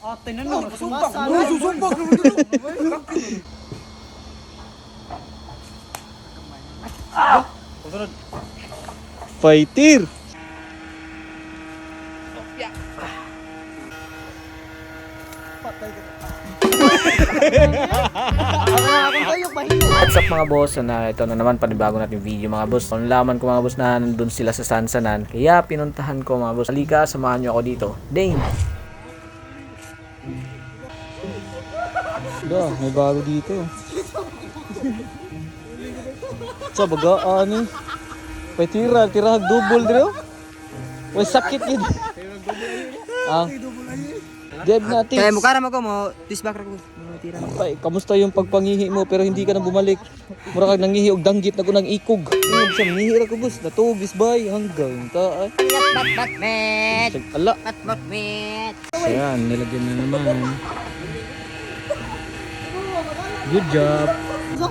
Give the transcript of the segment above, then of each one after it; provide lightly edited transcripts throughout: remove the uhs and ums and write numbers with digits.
Ate na naman. Susumbak. Sumbak. Susumbak. Fighter! Patay ka. Ako tayo, pahinga. What's up, mga boss? So, na, ito na naman panibago nating video, mga boss. So, nalaman ko, mga boss, na nandun sila sa Sansanan. Kaya pinuntahan ko, mga boss. Halika, samahan nyo ako dito. Dane! Da, may bago dito. Sa baga, ano? May tira, tira double dito. May sakit yun. Ah. Deb na Kaya tips. mukha naman ko mo, twist back ra ko. Mo tira. Ay, kamusta yung pagpangihi mo pero hindi ka na bumalik? Mura kag nangihi og danggit na ko nang ikog. Ingog siya, mangihi ra ko, boss. Natuog is bay hanggang ta. Ay. Bat bat met. Ala. Bat bat met. Ayan, nilagyan na naman. Good job.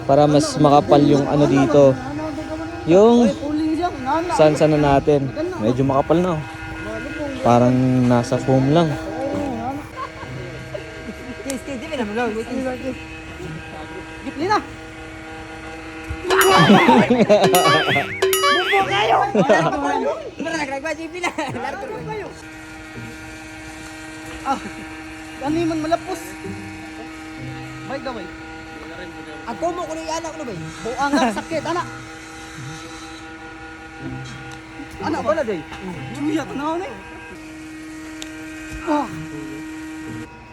Para mas makapal yung ano dito. Yung sansa na natin. Medyo makapal na, oh. Parang nasa foam lang. Kiss kiss di na mo. Gitli na. Bumbo kayo. Mara nagragwa si pila. Ah. Ano man malapos? Bay gaway. Ako mo kuno anak ko bay. Buang nga sakit ana. Ana wala day. Juya tanaw ni. Ah.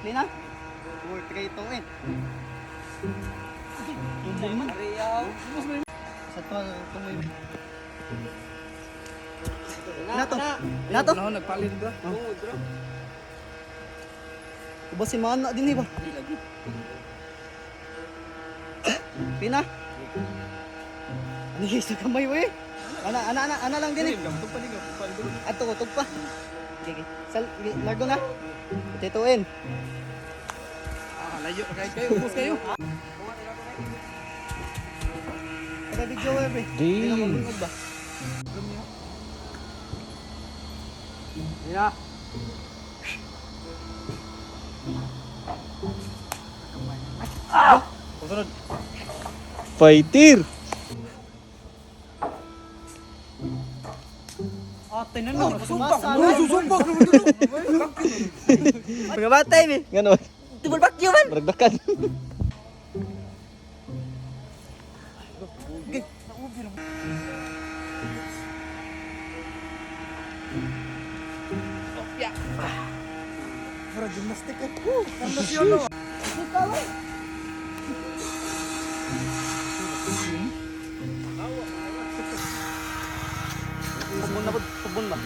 Lina. 4 3 2 8. Tumbong man. Sa to tumoy. Nato. Nato. No nagpalit ba? Uba si mana din eh ba? Pina? Ano yung sa kamay we? Ana, ana, ana, ana lang din eh. Ato ko, tugpa. Okay, okay. Sal, largo na. Tituin. Ah, layo pa kayo, ubos kayo. Kada video we, pre. Di. Hindi na mabungog ba? Ya. Fighter! Ate na naman. Sumbak. Susumbak. Mga batay mi. Ganon. Tubol back man. Maragdakan. Mura gymnastic eh. Tubon na po, tubon ba?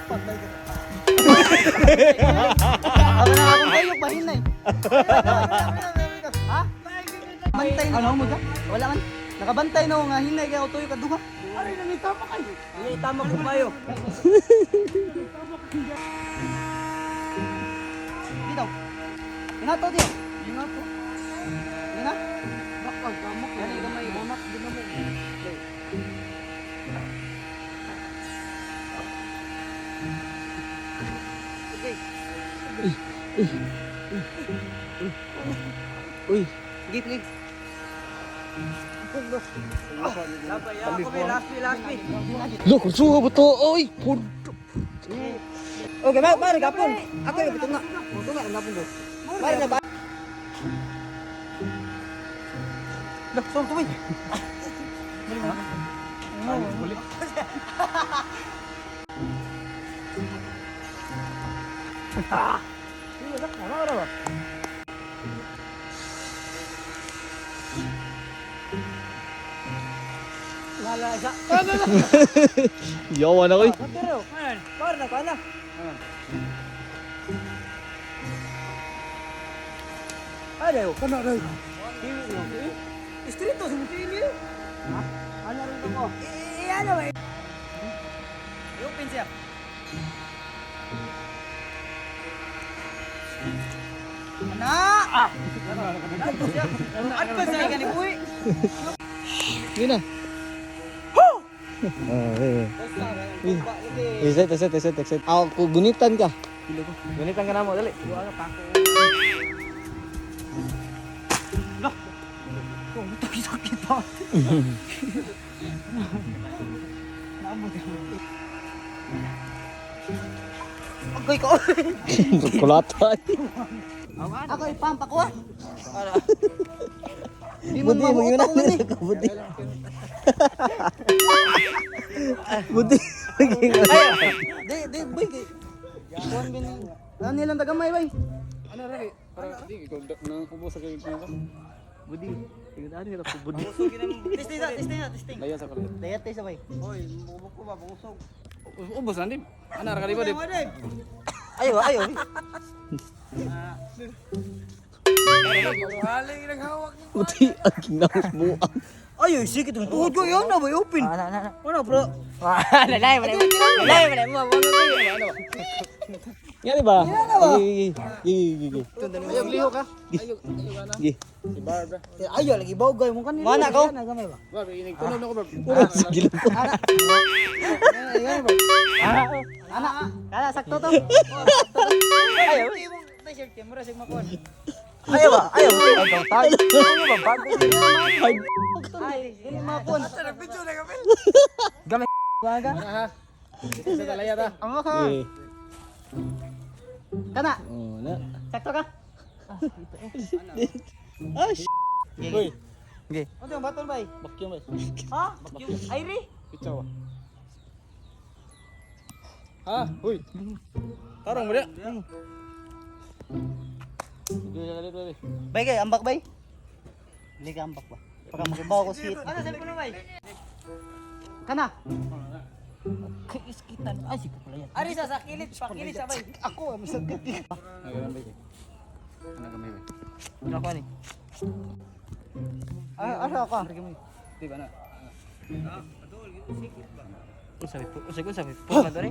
Patay ka. Ako na akong tayo, pahinay. Ha? Bantay na. Ano mo ka? Wala man. Nakabantay na ako nga hinay kaya ako tuyo kaduha. Aray, nangitama kayo. Nangitama ko kayo. Dito. Inato diyo. Inato. Ina. Bakag kamok. Yan gamay mamak din mo. Okay. Uy, Sige, please. Last week. Look, suha ba to? Oy! Punto! Okay, ma mari gapon. Ako yung tunga. Tunga ang gapon ko. Mari na ba? Dah, som tuwi. Yawan ako eh. Pero, mari na kana. Ada yo. Kana ray. Istrito sa mutili. Ha? Ano rin ko? Eh, ano eh. I-open siya. Ana! Ah! Ano sa gani buhi? Sige na. Ah, eh. Basta, Exit, exit, exit, exit. Ako, gunitan ka. Gunitan ka na mo, dali. Sakit pa. Agoy ko. Kulata. Ako ipampa ko ah. Di man Budi, mo yun mamuot ako man eh. Budi. Budi. Di, di, boy. Kuan bin. Ano nilang tagamay, bay? Ano ra kay para di ikaw nang kubo sa kay ko. Budi. Tingnan ano ko budi. Testing sa, testing sa, testing. Layan sa kalit. Dayat tayo sa bay. Ubos na di. Ana ra kalibo di. Ayo, ayo. Budi, ang kinahos mo. Ayo, sikit mo. Tuhod ko yun na ba open? Ana, ana, ana. Ano, bro? Lalay, malay. Lalay, malay mo. Nga di ba? Gi, gi, gi, gi. Ayog liho ka. Ayog ayog ana. Gi. Si Barbara. Ayo, lagi bawgay mo kanina. Mana ko? Barbara inig tunog na ko Barb. Puro sa gilong ko. Ana, kana sakto to. Ayo. Ayo ba? Ayo. Tayo. Ano ba bago? Ay, dili mapon. Baga. Ha. Sa talaya ta. Amo ka. Eh. Kana, Oh, na. sakto ka? Ah, sh. Uy, Unsa yung baton bay? bakyong bay. Ha? Ayri? Pitsaw. Ha, huy. Tarong mo dia. Sige kalit bay. Bay kay ambak bay. Dili ka ambak ba? Para makibaw ko sit. Ano cellphone bay? Kana. Kiskitan. Ay, sige pala yan. Ari sa kilid, pakilid sa bay. Ako ang sakit. Ano gamay bay? Ano gamay bay? Ako ni. Ah, asa ka? Di ba na? Unsa bay? Unsa unsa bay? Puro man diri.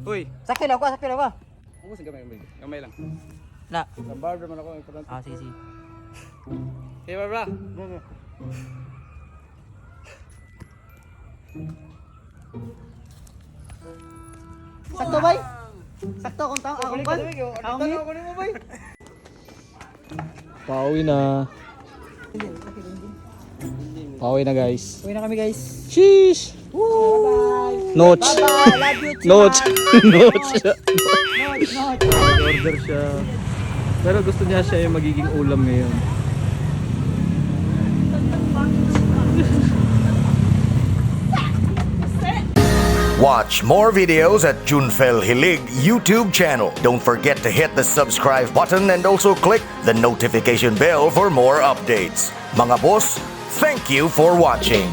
Uy, Sakit ako, sakit ako. ubos ang gamay bay. Gamay lang. Na. Sa Barbara man ako importante. Ah, sige, sige. Hey Barbara. Sakto bay? Sakto kung tao akong kan? Akong hit? Pauwi na. Pauwi na, guys. Uwi na kami, guys. Sheesh. Bye. Notch. Bye. Love you. Notch. Notch. Notch, notch. Order siya. Pero gusto niya siya yung magiging ulam ngayon. Watch more videos at Junfel Hilig YouTube channel. Don't forget to hit the subscribe button and also click the notification bell for more updates. Mga boss, thank you for watching.